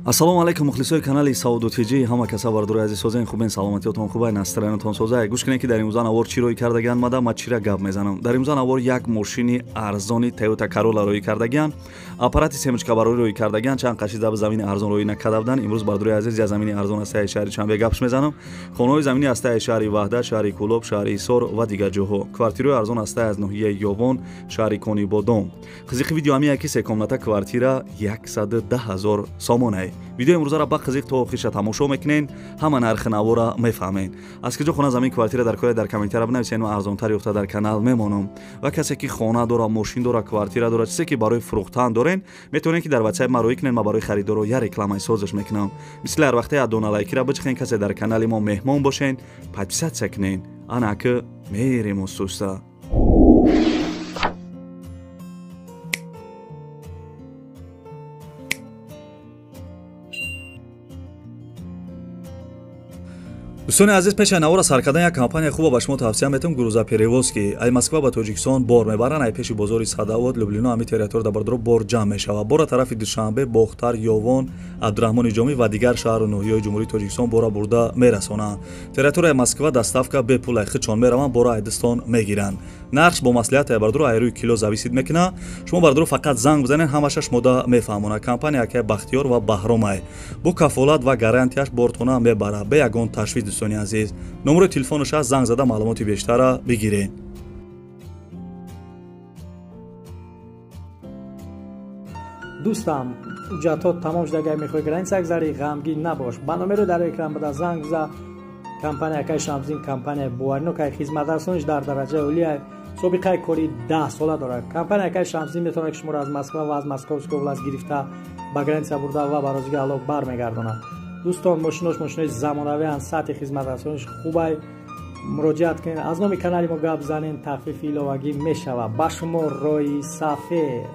Ассалому алайкум мухлисои канали Сауду ТЖ, ҳама каса бардори азиз созен, хубен, саломатиётон хубай, настроениятон созай. Гӯш кунед, ки дар имрӯза навор чӣ рӯй кардагиан мада, ма чира гап мезанам. Дар имрӯза навор як мошини арзони Toyota Corolla рӯй кардагиан, аппарати семечкабарорӣ рӯй кардагиан, чанд қаши заби замини арзон рӯй накарда буданд. Имрӯз бардори азиз я замини арзон аз таи шаҳри Чанбе гапш мезанам. Хонаҳои заминӣ аз таи шаҳри Ваҳдат, шаҳри Кӯлоб, шаҳри Ҳисор ва дигар ҷоҳо. Квартираҳои арзон аз таи аз ноҳияи Ёвон, шаҳри Конибодом. Қизиқи видео ҳамия ки секомната квартира 110 000 сомонае. Видеои имрӯзаро ба қизиқ то охирша тамошо мекунен, ҳама нархи навора мефаҳмен. Аз киҷо хона, замин, квартира дар кора дар комментария бинависен ва арзонтар ёфта дар канал мемонам. Ва касе ки хона дора, мошин дора, квартира дора, чизе ки барои фурӯхтан дорен, метавонед ки дар WhatsApp ма рӯй кунен, ма барои харидоро я рекламаи созиш мекунам. Мисли ҳар вақте адона лайкира бичихен, касе дар канали мо меҳмон бошен, подписаться кунен. Ана ки мерем устуста. Дӯстони азиз, пеш аз навора сар кардан як компания хуба ба шумо тавсия метавам, грузоперевозки. Ай Москва ба Тоҷикистон бор мебаранд, ай пеши бозори Садовод, Люблино, ҳами территория дар бардоро бор ҷамъ мешавад. Бора тарафи Душанбе, Бохтар, Ёвон, Абдураҳмони Ҷомӣ ва дигар шаҳру ноҳияҳои Ҷумҳурии Тоҷикистон бора бурда мерасонанд. Территорияи Москва доставка бепул, ай худшон мераванд, бора айдистон мегиранд. Нархш бо маслиҳат ай бардоро ай рӯи кило зависит мекунад. Шумо бардоро фақат занг бизанед, ҳамаша шумода мефаҳмонад. Компания акай Бахтиёр ва Баҳромай. Бо кафолат ва гарантияш бортона мебарад, бе ягон ташвиш. Дӯстони азиз, номерои телефонаш аст, занг зада маълумоти бештара бигиред. Дӯстам, ҳуҷҷатҳо тамом шуда, агар мехоҳӣ граница гузарӣ, ғамгин набош. Ба номеро дар экран буда занг биза. Компания акай Шамсиддин компания боваринокай, хизматрасониш дар дараҷаи олия, собиқаи кори 10 сола дорад. Компания акай Шамсиддин метавонад ки шуморо аз Москва ва аз Московской област гирифта ба граница бурда ва ба розигии Аллоҳ бармегардонад. Дӯстон, мошинош мошинои замонавианд, сатҳи хизматрасониш хубай. Муроҷиат кунед, аз номи канали мо гап занен, тахфифи иловагӣ мешавад. Ба шумо роҳи сафед.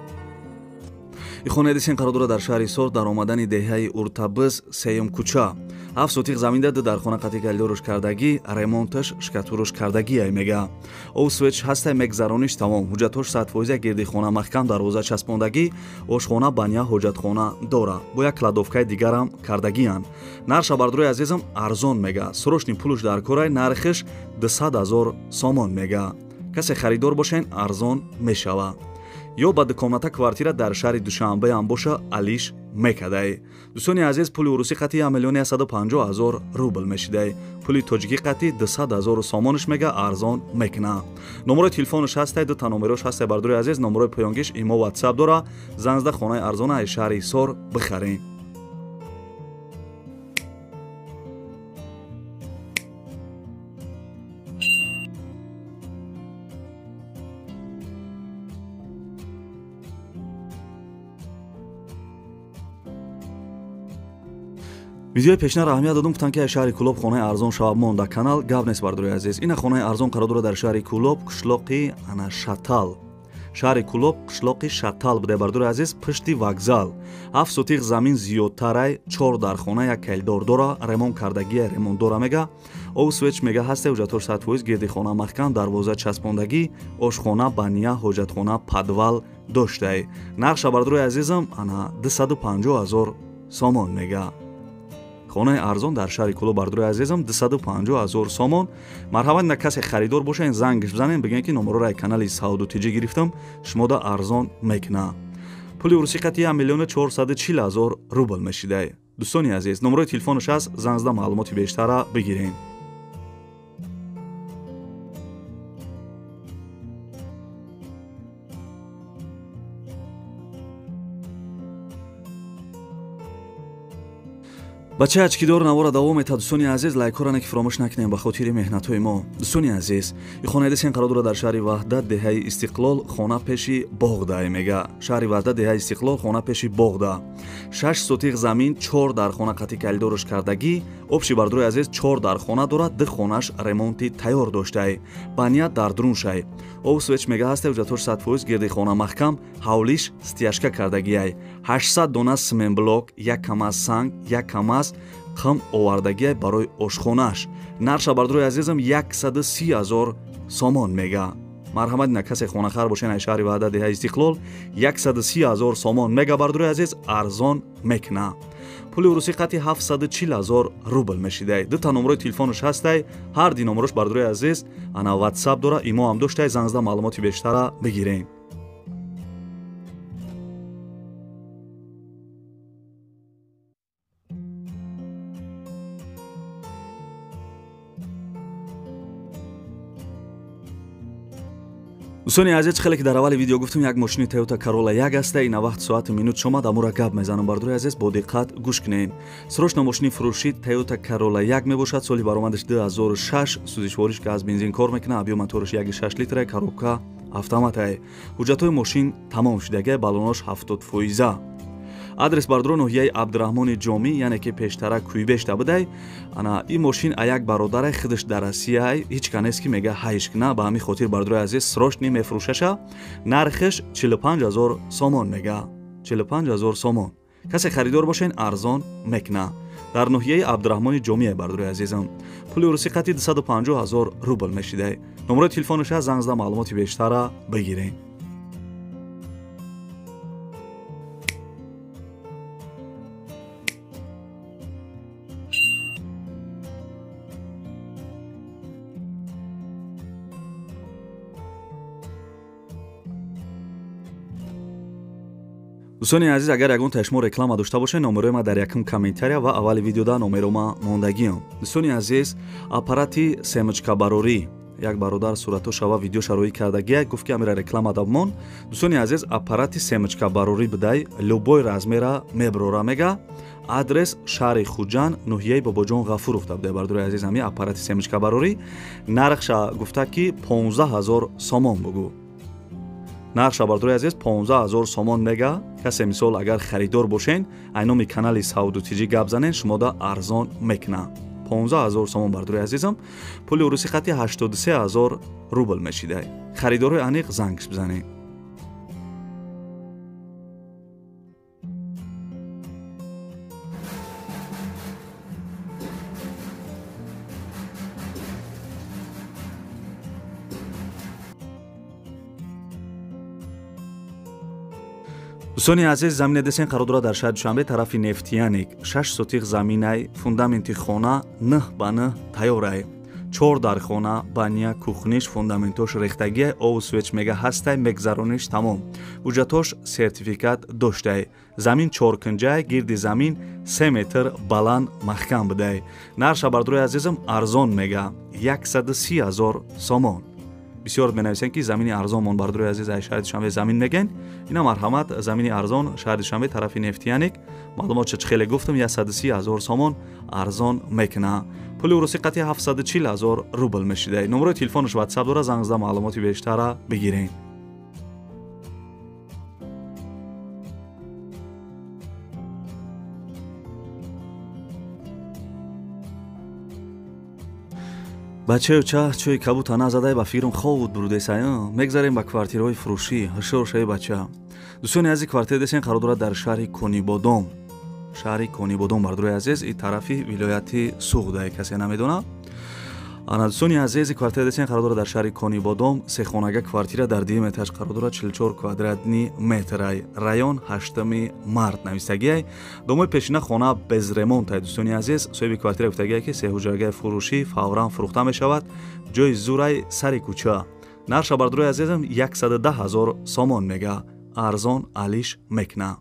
Ихонаи дисен қарор дорад дар шаҳри Ҳисор, дар омадани деҳаи Уртабиз, сеюм кӯча. 7 сотиқ замин ду дар хона қатъи калидоруш кардагӣ, ремонташ, шкатуруш кардагӣ ай мега. Об свеч ҳастай, мегзарониш тамом. Ҳуҷҷатҳош 100% гирди хона маҳкам, дарвоза часпондагӣ, ошхона, баня, ҳоҷатхона дора. Бо як кладовкаи дигарам кардагианд. Нарша бардорои азизам арзон мега. Срочный пулуш дар корай, нархиш 200 000 сомон мега. Касе харидор бошен, арзон мешава. Ё ба дукомната квартира дар шаҳри Душанбе ҳам боша, алиш мекадай. Дӯстони азиз, пули урусӣ қатъи 1 150 000 рубл мешидай. Пули тоҷикӣ қатъи 200 000 сомониш мега, арзон мекуна. Номерои телефонаш ҳастай, дута номерош ҳастай бардори азиз, номерои поёнгиш имо WhatsApp дора. Занг зада хонаи арзона аз шаҳри Ҳисор бихарем. Видеои пешина раҳмият додум, гуфтанд ки аз шаҳри Кӯлоб хонаи арзон шавад монда канал. Гап нест бардори азиз. Ина хонаи арзон қарор дорад дар шаҳри Кӯлоб, қишлоқи ана Шатал. Шаҳри Кӯлоб, қишлоқи Шатал буда бардори азиз, пушти вокзал. 7 сотиқ замин зиёдтарай, 4 дар хона, як калидор дора, ремонт кардагия, ремонт дора мега. Об свеч мега ҳастай, ҳуҷҷатҳош 100%, гирди хона маҳкам, дарвоза часпондагӣ, ошхона, баня, ҳоҷатхона, подвал доштай. Нархша бардори азизам ана 250 000 сомон мега. Хонаи арзон дар шаҳри Кӯлоб бардори азизам 250 000 сомон. Марҳамат, на касе харидор бошен, зангш бизанен, бигӯен ки номероро аз канали Сауду ТЖ гирифтам, шумода арзон мекуна. Пули урусӣ қатъи 1 440 000 рубл мешидай. Дӯстони азиз, номерои телефонаш аст, занг зада маълумоти бештара бигирен. Бачаи ачкидор навора давом метад. Дӯстони азиз, лайкҳоро не ки фаромӯш накунем ба хотири меҳнатҳои мо. Дӯстони азиз, и хонаи дисен қарор дорад дар шаҳри Ваҳдат, деҳаи Истиқлол, хона пеши боғда мега. Шаҳри Ваҳдат, деҳаи Истиқлол, хона пеши боғда. 6 сотиқ замин, 4 дар хона қатъи калидоруш кардагӣ. Обши бардорои азиз 4 дар хона дорад, 2 хонаш ремонти тайёр доштай. Баня дар дуруншай. Об свеч мега ҳастай, ҳуҷҷатҳош 100%, гирди хона маҳкам, ҳавлиш стяжка кардагиай. 800 дона сменблок, 1 камаз санг, 1 камаз қим овардагиай барои ошхонааш. Нарша бардорои азизам 130 000 сомон мега. Марҳамат, ина касе хонахар бошен ай шаҳри Ваҳдат, деҳаи Истиқлол, 130 ҳазор сомон мега, бардорои азиз, арзон мекуна. Пули урусӣ қати 740 ҳазор рубл мешидай. Дута номерои телефонаш ҳастай, ҳар ди номерош, бардорои азиз, ана ватсап дора, имо ҳам доштай, занг зада маълумоти бештара бигирем. Дӯстони азиз, хеле ки дар аввали видео гуфтам, як мошини Toyota Corolla 1 аста. Ина вақт соати минут шомад, амура гап мезанам, бардорои азиз, бо диққат гӯш кунед. Срочно мошини фурӯши Toyota Corolla 1 мебошад. Соли баромадаш 2006, сӯзишвориш газ бензин кор мекунад, объём мотораш 1.6 литра, коробка автоматай. Ҳуҷҷатҳои мошин тамом шудагай, баллонош 70%. Адрес, бардоро, ноҳияи Абдураҳмони Ҷомӣ, яъне ки пештара Кӯйбешта будай. Ана ин мошин а як бародарай худаш дар Россияй, ҳеҷ ка нест ки мега ҳайш куна. Ба ҳамин хотир, бардорои азиз, срочный мефурӯшаша. Нархаш 45 ҳазор сомон мега, 45 ҳазор сомон. Касе харидор бошен, арзон мекуна. Дар ноҳияи Абдураҳмони Ҷомие, бардорои азизам. Пули урусӣ қати 250 ҳазор рубл мешидай. Номерои телефонаш занг зада маълумоти бештара бигирем. Дӯстони азиз, агар ягон та шумо реклама дошта бошед, номерои ма дар якум комментария ва аввали видеода номеро ма мондагиам. Дӯстони азиз, аппарати семечкабарорӣ, як бародар суратҳо шава видео шароӣ кардагия, гуфт ки амира реклама дамон. Дӯстони азиз, аппарати семечкабарорӣ бидай, любой размера меброра мега. Адрес шаҳри Хуҷанд, ноҳияи Бобоҷон Ғафуров да будай, бардорои азиз. Ҳами аппарати семечкабарорӣ нархша гуфта ки 15 ҳазор сомон бугӯ. Нархша, бардорои азиз, 15 ҳазор сомон мега. Касе мисол агар харидор бошен, ай номи канали Сауду Тиҷӣ гап занен, шумода арзон мекуна. 15 ҳазор сомон, бардорои азизам, пули урусӣ қати 83 ҳазор рубл мешидай. Харидорои аниқ зангш бизанед. Дӯстони азиз, замине десен қарор дорад дар шаҳри Душанбе, тарафи Нефтияник. 6 сотиқ заминай, фундаменти хона 9 ба 9 тайёрай. 4 дар хона, баня, кухниш, фундаментош рехтагиай, ову свеч мега ҳастай, мегзарониш тамом. Ҳуҷҷатош сертификат доштай. Замин чоркунҷай, гирди замин 3 метр баланд маҳкам будай. Нарша, бардорои азизам, арзон мега, 130 ҳазор сомон. Бисёр менависем ки замини арзон мон, бардорои азиз, ай шаҳри Душанбе замин мегӯен. Ина марҳамат, замини арзон, шаҳри Душанбе, тарафи Нефтияник. Маълумотша чӣ хеле гуфтам, 130 ҳазор сомон арзон мекуна. Пули урусӣ қати 740 ҳазор рубл мешидай. Номерои телефонаш ватсап дора, занг зада маълумоти бештара бигирем. Бачаю ча чӯи кабута назадай, ба фикрам ховуд бурудесай. Мегзарем ба квартираҳои фурӯшӣ. Ҳушёр шавӣ, бача. Дӯстони азиз, квартира десен қарор дорад дар шаҳри Конибодом. Шаҳри Конибодом, бардорои азиз, и тарафи вилояти Суғдай, касе намедона. Ана, дӯстони азиз, квартира десен қарор дорад дар шаҳри Конибодом, сехонага квартира дар дуюм этаж қарор дорад, 44 квадратный метрай. Район 8 март навистагиай. Домои пешина хона без ремонтай, дӯстони азиз. Соҳиби квартира гуфтагиай ки сеҳуҷрагаи фурӯшӣ фавран фурӯхта мешавад. Ҷои зурай, сари кӯча. Нарша, бардорои азизам, 110 ҳазор сомон мега. Арзон алиш мекуна.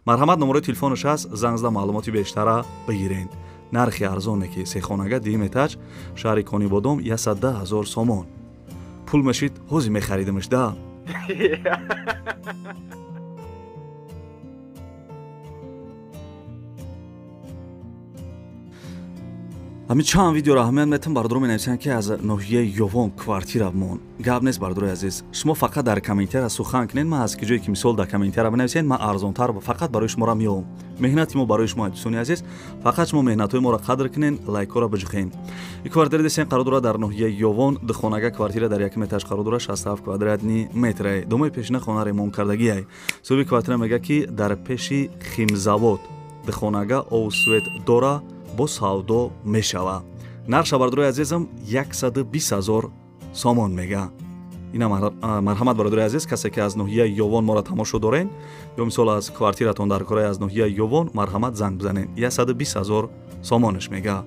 Марҳамат, номерои телефонаш ҳаст, занг зада маълумоти бештара бигиред. Нархи арзоне ки сехонага дуюм этаж, шаҳри Конибодом, 110 ҳазор сомон. Пул мешид, ҳозир мехаридимш да. Ҳамин чанд видеоро аҳамият метам, бардоро менависанд ки аз ноҳияи Ёвон квартира мон. Гап нест, бардорои азиз, шумо фақат дар комментария сухан кунед. Ман аз ки ҷое ки мисол дар комментария бинависед, ман арзонтар фақат барои шуморо меёвам. Меҳнати мо барои шумо, дӯстони азиз, фақат шумо меҳнатҳои моро қадр кунед, лайкҳоро биҷухед. Ин квартира десен қарор дорад дар ноҳияи Ёвон, духонага квартира дар якум этаж қарор дорад, 67 квадратный метрай. Домои пешина хона ремонт кардагиай. Соҳиби квартира мегӯяд ки дар пеши химзавод духонага ов свет дора, бо савдо мешавад. Нарша, бардорои азизам, 120 ҳазор сомон мега. Ина марҳамат бародари азиз, касе ки аз ноҳияи Ёвон моро тамошо дорен ё мисол аз квартиратон дар кораи аз ноҳияи Ёвон, марҳамат занг бизанен. 120 000 сомонаш мега.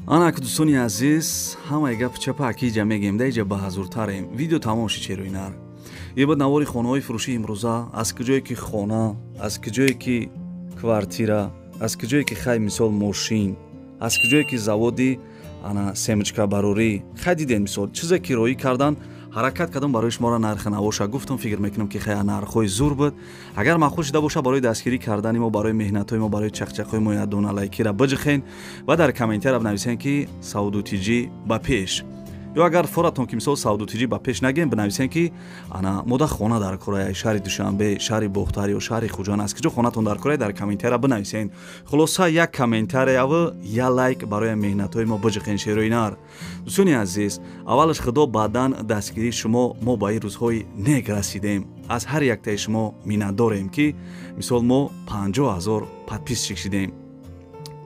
Ана дӯстони азиз, ҳамаи гапи чапа акиҷа мегем, да иҷа баҳазуртарем. Видео тамом ши чероинар. Ибад навори хонаҳои фурӯшии имрӯза, аз куҷое ки хона, аз куҷое ки квартира, аз куҷое ки хай мисол мошин, аз куҷое ки заводи ана семечкабарорӣ. Хай дидем мисол чизе ки роӣ кардан, ҳаракат кардам барои шуморо нархи навоша гуфтам, фикр мекунам ки хай нархҳои зур буд. Агар маъқул шуда боша, барои дастгирӣ кардани мо, барои меҳнатҳои мо, барои чақчақҳои мо як дона лайкира биҷихен ва дар комментария бинависен ки Сауду ТиҶ ба пеш. Ё агар форатон ки мисол Сауду ТиҶ ба пеш нагем, бинависен ки ана мода хона дар кораи шаҳри Душанбе, шаҳри Бохтар ё шаҳри Хуҷанд, аз куҷо хонатон дар кораи, дар комментария бинависен. Хулоса як комментарияв як лайк барои меҳнатҳои мо биҷиқен шерои нар. Дӯстони азиз, аввалаш худо, баъдан дастгирии шумо мо ба ин рӯзҳои нек расидем. Аз ҳар яктаи шумо миннатдорем ки мисол мо 50 000 подписчик шидем.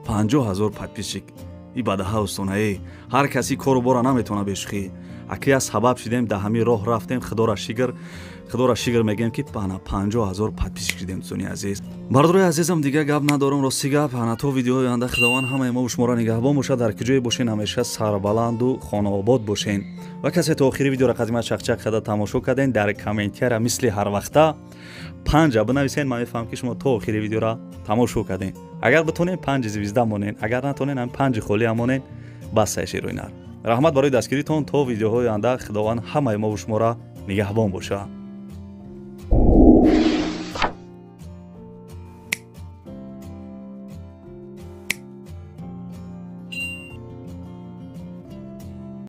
50 000 подписчик. И бадаҳа устонаe ҳар каси кору бора наметавона бешухӣ. Аки аз сабаб шидем, да ҳамин роҳ рафтем, худора шигр, худора шигр мегем ки ана 50 000 подписчик шидем. Дӯстони азиз, бародарои азизам, дига гап надорам, рости гап. Ана то видеои оянда худованд ҳамаи мо шуморо нигаҳбон бошад. Дар куҷое бошен, ҳамеша сарбаланду хонаобод бошен. Ва касе то охири видеоро қадима чақчақ карда тамошо карден, дар комментария мисли ҳар вақта 5 бинависен. Ман мефаҳмам ки шумо то охири видеоро тамошо карден. Агар битонен 5 звезда монен, агар натонен ҳам 5 холӣ монен, бас шероинар. Раҳмат барои дастгиритон. То видеоҳои оянда худованд ҳамаи мо шуморо нигаҳбон бошад.